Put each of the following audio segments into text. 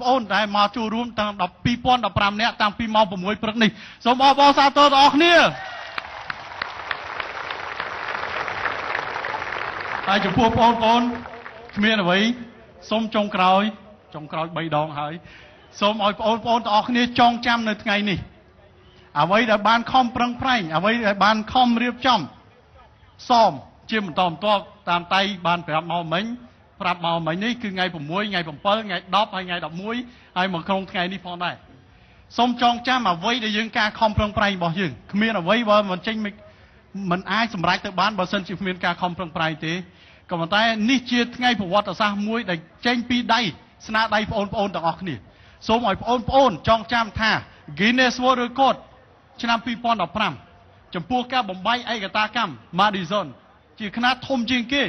ប្អូនដែលមកចូលរួមតាំង2015នាក់តាំងពីម៉ោង6ព្រឹកនេះសូមអបអរសាទរដល់អ្នកគ្នាហើយចំពោះបងប្អូនគ្មានអ្វីសូមចុងក្រោយចុងក្រោយ3ដងហើយសូមឲ្យបងប្អូនទាំងអស់គ្នាចងចាំនៅថ្ងៃនេះអ្វីដែលបានខំប្រឹងប្រែងអ្វីដែលបានខំរៀបចំសមជាបន្តបន្ទាប់តាមតៃបានប្រាប់មកមិញប្រាប់មកមិញនេះគឺថ្ងៃ6ថ្ងៃ7ថ្ងៃ10ហើយថ្ងៃ11ហើយមកក្នុងថ្ងៃនេះផងដែរសូមចងចាំអ្វីដែលយើងការខំប្រឹងប្រែងរបស់យើងគ្មានអ្វីបើមិនចេញមិនអាចសម្រេចទៅបានបើសិនជាគ្មានការខំប្រឹងប្រែងទេក៏ប៉ុន្តែនេះជាថ្ងៃប្រវត្តិសាស្ត្រមួយដែលចេញពីដៃស្នាដៃបងប្អូនទាំងអស់គ្នាសូមឲ្យបងប្អូនចងចាំថា Guinness World Record ឆ្នាំ2015ចំពោះការបំបីឯកតាកម្ម Madison ជាខ្នាតធំជាងគេ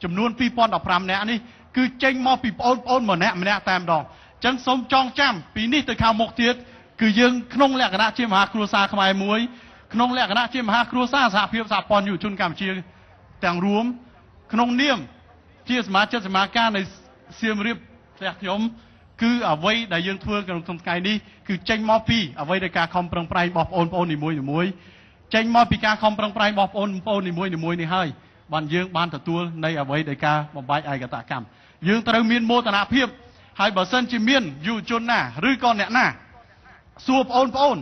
ចំនួន2015នាក់នេះគឺចេញមកពីបងប្អូនម្នាក់ម្នាក់តែម្ដងអញ្ចឹងសូមចងចាំពីនេះទៅខាងមុខទៀតគឺយើងក្នុងលក្ខណៈជាមហាគ្រួសារខ្មែរមួយក្នុងលក្ខណៈជាមហាគ្រួសារសហភាពសហព័ន្ធយុវជនកម្ពុជាទាំងរួមក្នុងនាមជាសមាជិកសមាការនៃសៀមរាបផ្ទះខ្ញុំគឺអ្វីដែលយើងធ្វើក្នុងថ្ងៃនេះគឺចេញមកពីអ្វីដែលការខំប្រឹងប្រែងរបស់បងប្អូននីមួយៗចេញមកពីការខំប្រឹងប្រែងរបស់បងប្អូននីមួយៗនេះហើយបានយើងបានទទួលនៃអ្វីដែលការបំបែកឯកតកម្មយើងត្រូវមានមោទនភាពហើយបើសិនជាមានយុវជនណាឬក៏អ្នកណាសួរបងប្អូន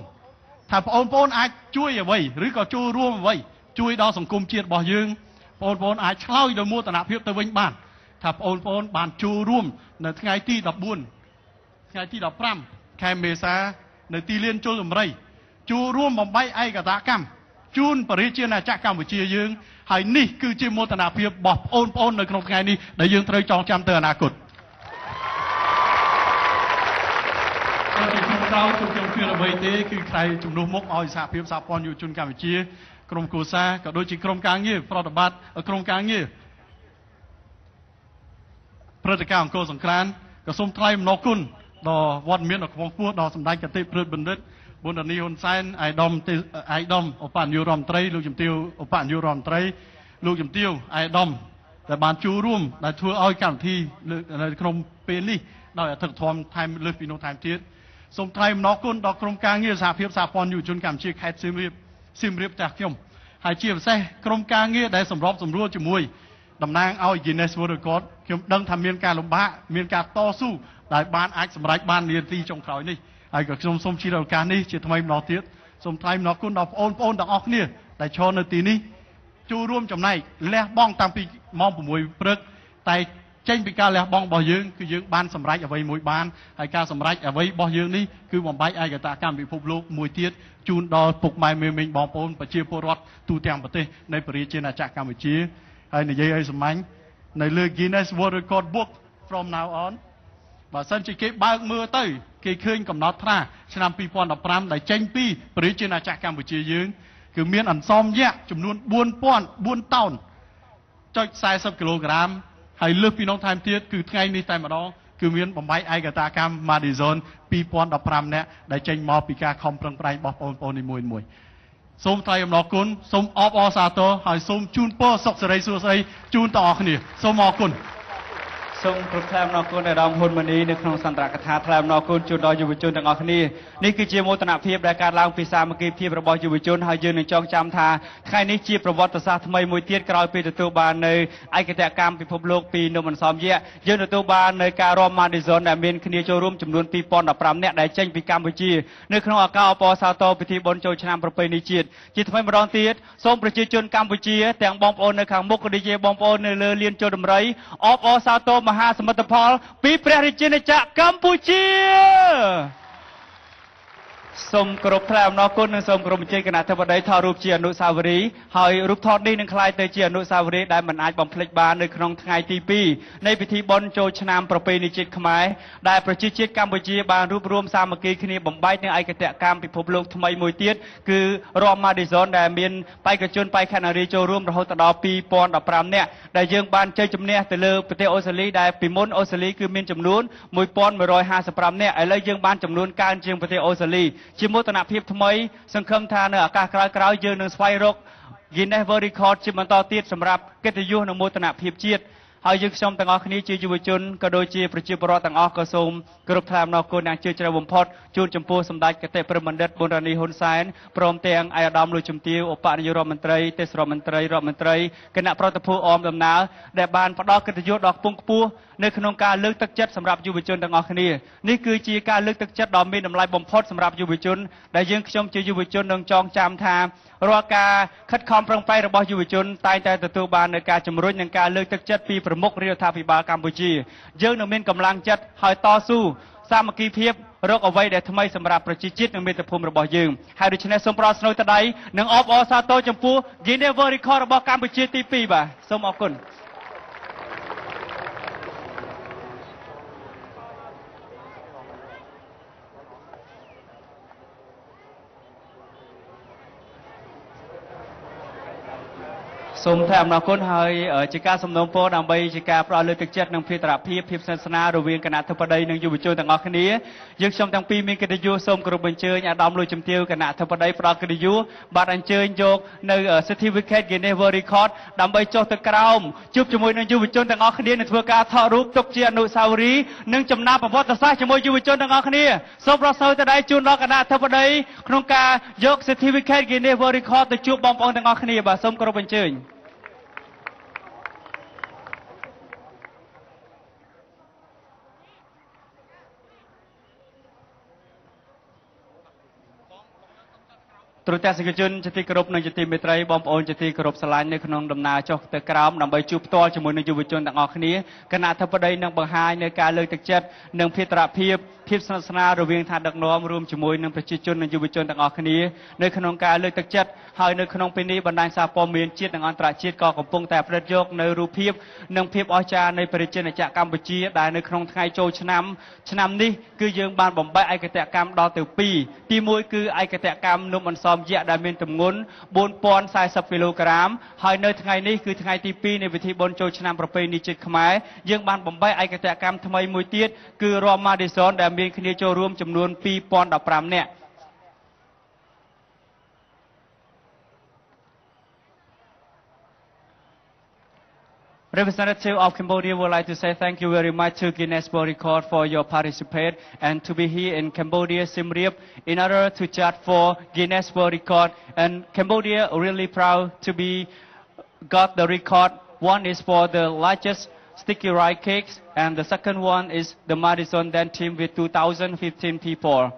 ថាបងប្អូនអាចជួយអ្វីឬក៏ចូលរួមអ្វីជួយដល់សង្គមជាតិរបស់យើងបងប្អូនអាចឆ្លើយដោយមោទនភាពទៅវិញបានថាបងប្អូនបានចូលរួមនៅថ្ងៃទី14ថ្ងៃទី15ខែមេសានៅទីលានជលសំរីចូលរួមបំបីឯកតកម្មជូនប្រជាណាចក្រកម្ពុជាយើងហើយនេះគឺជាមោទនភាពរបស់បងប្អូននៅក្នុងថ្ងៃនេះដែលយើងត្រូវចងចាំទៅអនាគតជាក្នុងក្រោយខ្ញុំគ្មានអ្វីទេគឺខ្លាយជំនួសមុខឲ្យសហភាពសហព័ន្ធយុវជនកម្ពុជាក្រុមគ្រួសារក៏ដូចជាក្រុមការងារប្រតិបត្តិក្រុមការងារព្រឹត្តិការណ៍អង្គរសង្ក្រាន្តក៏សូមថ្លែងអំណរគុណដល់វត្តមានដ៏ខ្ពង់ខ្ពស់ដល់សម្ដេចកតិព្រឹទ្ធបណ្ឌិតប៊ុនរ៉ានីហ៊ុនសែនឯកឧត្តមឧបនាយករដ្ឋមន្ត្រីលោកជំទាវឧបនាយករដ្ឋមន្ត្រីលោកជំទាវឯកឧត្តមដែលបានចូលរួមដែលធ្វើឲ្យកម្មវិធីនៅក្នុងពេលនេះដោយអធិកធមថែមលើសពីនោះថែមទៀតសូមថ្លែងអំណរគុណដល់ក្រុមការងារសហភាពសហព័ន្ធយុវជនកម្ពុជាខេត្តសៀមរាបសៀមរាបផ្ទះខ្ញុំហើយជាពិសេសក្រុមការងារដែលសម្របសម្រួលជាមួយតំណាងឲ្យ Guinness World Record ខ្ញុំដឹងថាមានការលំបាកមានការតស៊ូដែលបានអាចសម្រេចបាននាទីចុងក្រោយនេះហើយក៏ខ្ញុំសូមជម្រាបឱកាសនេះជាថ្មីម្ដងទៀតសូមថ្លែងអំណរគុណដល់បងប្អូនទាំងអស់គ្នាដែលឈរនៅទីនេះចូលរួមចំណែកលះបង់តាំងពីម៉ោង6ព្រឹកតែចេញពីការលះបង់របស់យើងគឺយើងបានសម្រេចអ្វីមួយបានហើយការសម្រេចអ្វីរបស់យើងនេះគឺបំបែកឯកតកម្មពិភពលោកមួយទៀតជូនដល់ពុកម៉ែមេមីងបងប្អូនប្រជាពលរដ្ឋទូទាំងប្រទេសនៃប្រជាណាចក្រកម្ពុជាហើយនិយាយឲ្យសាមញ្ញនៅលើ Guinness World Record Book from now on បើសិនជាគេបើកមើលទៅគេឃើញកំណត់ថាឆ្នាំ2015ដែលចេញពីប្រជាណាចក្រកម្ពុជាយើងគឺមានអន្សមយក្សចំនួន4004តោនចុច40គីឡូក្រាមហើយលើសពីនោះថែមទៀតគឺថ្ងៃនេះតែម្ដងគឺមានបំបែកឯកតាកម្ម Madison 2015នាក់ដែលចេញមកពីការខំប្រឹងប្រែងរបស់បងប្អូននីមួយៗសូមថ្លែងអំណរគុណសូមអបអរសាទរហើយសូមជូនពរសុខសិរីសួស្តីជូនដល់អស់គ្នាសូមអរគុណសូមគោរពថ្លែងអំណរគុណដល់ហ៊ុនម៉ាណីនៅក្នុងសន្ទរកថាថ្លែងអំណរគុណជូនដល់យុវជនទាំងអស់គ្នានេះគឺជាមោទនភាពដែលកើតឡើងពីសាមគ្គីភាពរបស់យុវជនហើយយើងនឹងចងចាំថាថ្ងៃនេះជាប្រវត្តិសាស្ត្រថ្មីមួយទៀតក្រោយពេលទទួលបាននៅឯកតកម្មពិភពលោកពីនំអន្សមយក្សយើងទទួលបាននៅការរួម Madison ដែលមានគ្នាចូលរួមចំនួន2015នាក់ដែលចេញពីកម្ពុជានៅក្នុងឱកាសអបអរសាទរពិធីបុណ្យចូលឆ្នាំប្រពៃណីជាតិជាថ្មីម្ដងទៀតសូមប្រជាជនកម្ពុជាទាំងបងប្អូននៅខាងមុខក៏ដូចជាបងប្អូននៅលើលានជលដំរីអបអរសាទរមហាសមិទ្ធផលពីព្រះរាជាណាចក្រកម្ពុជាសូមគោរពថ្លែងអំណរគុណនិងសូមគោរពអញ្ជើញគណៈធិបតីថតរូបជាអនុស្សាវរីយ៍ហើយរូបថតនេះនឹងក្លាយទៅជាអនុស្សាវរីយ៍ដែលមិនអាចបំភ្លេចបាននៅក្នុងថ្ងៃទី2នៃពិធីបុណ្យចូលឆ្នាំប្រពៃណីជាតិខ្មែរដែលប្រជាជាតិកម្ពុជាបានរួបរวมសាមគ្គីគ្នាបំបែកនឹងឯកតកម្មពិភពលោកថ្មីមួយទៀតគឺរាំ Madison ដែលមានបេក្ខជនបេក្ខនារីចូលរួមរហូតដល់2015នាក់ដែលយើងបានជ័យជំនះទៅលើប្រទេសអូស្ត្រាលីដែលពីមុនអូស្ត្រាលីគឺមានចំនួន1155នាក់ឥឡូវយើងបានចំនួនកើនជាងប្រទេសអូស្ត្រាលីជាមោទនភាពថ្មីសង្ឃឹមថានៅឱកាសក្រោយៗយើងនឹងស្វែងរក Guinness World Record ជាបន្តទៀតសម្រាប់កិត្តិយសនិងមោទនភាពជាតិ ហើយយើងខ្ញុំទាំងអស់គ្នាជាយុវជនក៏ដូចជាប្រជាពលរដ្ឋទាំងអស់ក៏សូមគោរពថ្លែងអំណរគុណយ៉ាងជ្រាលជ្រៅបំផុតជូនចំពោះសម្ដេចគតិព្រឹទ្ធបណ្ឌិតប៊ុនរ៉ានីហ៊ុនសែនព្រមទាំងឯកឧត្តមលោកជំទាវឧបនាយករដ្ឋមន្ត្រីទេសរដ្ឋមន្ត្រីរដ្ឋមន្ត្រីគណៈប្រតិភូអមដំណើរដែលបានផ្ដល់កិត្តិយសដ៏ខ្ពង់ខ្ពស់នៅក្នុងការលើកទឹកចិត្តសម្រាប់យុវជនទាំងអស់គ្នានេះគឺជាការលើកទឹកចិត្តដ៏មានតម្លៃបំផុតសម្រាប់យុវជនដែលយើងខ្ញុំជាយុវជននឹងចងចាំថារាល់ការខិតខំប្រឹងប្រែងរបស់យុវជនតែងតែទទួលបាននូវការជំរុញនិងការលើកទឹកចិត្តពីប្រមុខរាជរដ្ឋាភិបាលកម្ពុជាយើងនឹងមានកម្លាំងចិត្តហើយតស៊ូសាមគ្គីភាពរកអ្វីដែលថ្មីសម្រាប់ប្រជាជាតិនិងមាតុភូមិរបស់យើងហើយដូច្នេះសូមផ្ដល់ស្នូតដៃនិងអបអរសាទរចំពោះ Guinness World Record របស់កម្ពុជាទី2បាទសូមអរគុណសូមថ្លែងអំណរគុណហើយជាការសំណូមពរដើម្បីជាការផ្ដល់លើកទឹកចិត្តនិងភេទរភាពភាពស្និទ្ធស្នាលរវាងគណៈធិបតីនិងយុវជនទាំងអស់គ្នាយើងខ្ញុំទាំងពីរមានកិត្តិយសសូមគោរពអញ្ជើញអាដាមលោកជំទាវគណៈធិបតីផ្ដល់កិត្តិយសបាទអញ្ជើញយកនៅ Certificate Guinness World Record ដើម្បីចុះទៅក្រោមជួបជាមួយនឹងយុវជនទាំងអស់គ្នានិងធ្វើការថតរូបទុកជាអនុស្សាវរីយ៍និងចំណាប់ប្រវត្តិសាស្ត្រជាមួយយុវជនទាំងអស់គ្នាសូមប្រសើរទៅដែរជូនដល់គណៈធិបតីក្នុងការយក Certificate Guinness World Record ទៅជួបបងប្អូនទាំងអស់គ្នាបាទសូមគោរពអញ្ជើញទ្រទស្សនិកជនជាទីគោរពនិងជាទីមេត្រីបងប្អូនជាទីគោរពស្រឡាញ់នៅក្នុងដំណើរចុះទៅក្រោមដើម្បីជួបផ្ទាល់ជាមួយនឹងយុវជនទាំងអស់គ្នាគណៈធិបតីនឹងបង្ហាញនៅការលើកទឹកចិត្តនិងភេទរភាពភាពស្និទ្ធស្នាលរវាងថ្នាក់ដឹកនាំរួមជាមួយនឹងប្រជាជននិងយុវជនទាំងអស់គ្នានៅក្នុងការលើកទឹកចិត្តហើយនៅក្នុងពេលនេះបណ្ដាញសារព័ត៌មានជាតិនិងអន្តរជាតិក៏កំពុងតែផ្ដិតយកនៅរូបភាពនិងភាពអស្ចារ្យនៃប្រជាជាតិកម្ពុជាដែលនៅក្នុងថ្ងៃចូលឆ្នាំឆ្នាំនេះគឺយើងបានបំបែកឯកតកម្មដល់ទៅ2ទី1គឺឯកតកម្មនំអន្សមយក្សដែលមានទម្ងន់4040គីឡូក្រាមហើយនៅថ្ងៃនេះគឺថ្ងៃទី2នៃពិធីបុណ្យចូលឆ្នាំប្រពៃណីជាតិខ្មែរយើងបានបំបែកឯកតកម្មថ្មីមួយទៀតគឺរ៉ូម៉ាឌីសុនដែលមានគ្នាចូលរួមចំនួន2015នាក់Representative of Cambodia would like to say thank you very much to Guinness World Record for your participate and to be here in Cambodia, Siem Reap, in order to judge for Guinness World Record. And Cambodia really proud to be got the record. One is for the largest sticky rice cakes, and the second one is the Madison Dance team with 2,015 people.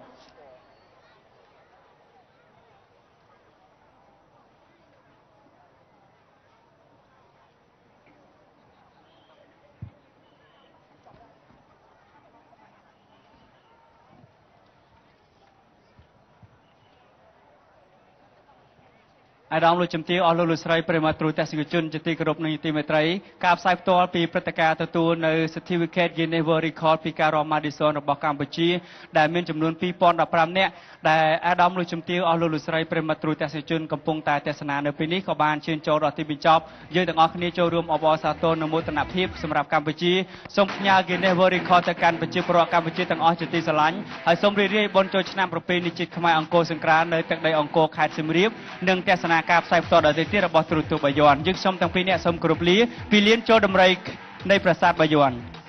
អាដាមលោកជំទាវអស់លោកលោកស្រីប្រិយមិត្តទ្រទស្សនិកជនជាទីគោរពនិងជាទីមេត្រីការផ្សាយផ្ទាល់ពីព្រឹត្តិការណ៍ទទួលនៅ Certificate Guinness World Record ពីការរ៉ូម៉ាឌីសុនរបស់កម្ពុជាដែលមានចំនួន2015នាក់ដែលអាដាមលោកជំទាវអស់លោកលោកស្រីប្រិយមិត្តទ្រទស្សនិកជនកំពុងតែទស្សនានៅពេលនេះក៏បានឈានចូលដល់ទីបញ្ចប់យើងទាំងអស់គ្នាចូលរួមអបអរសាទរនិងមោទនភាពសម្រាប់កម្ពុជាសូមផ្ញើ Guinness World Record ទៅកាន់ប្រជាពលរដ្ឋកម្ពុជាទាំងអស់ជាទីស្រឡាញ់ហើយសូមរីករាយបុណ្យចូលឆ្នាំប្រពៃណីជាតិខ្មែរអង្គរសង្ក្រាន្តនៅទឹកដីអង្គរខេត្តសៀមរាបនិងទស្សនាការផ្សាយផ្ទាល់ដល់ទីទៀតរបស់ទូរទស្សន៍បាយ័នយើងខ្ញុំទាំងពីរនាក់សូមគោរពលាពីលានចូលដំរីនៃប្រាសាទបាយ័ន។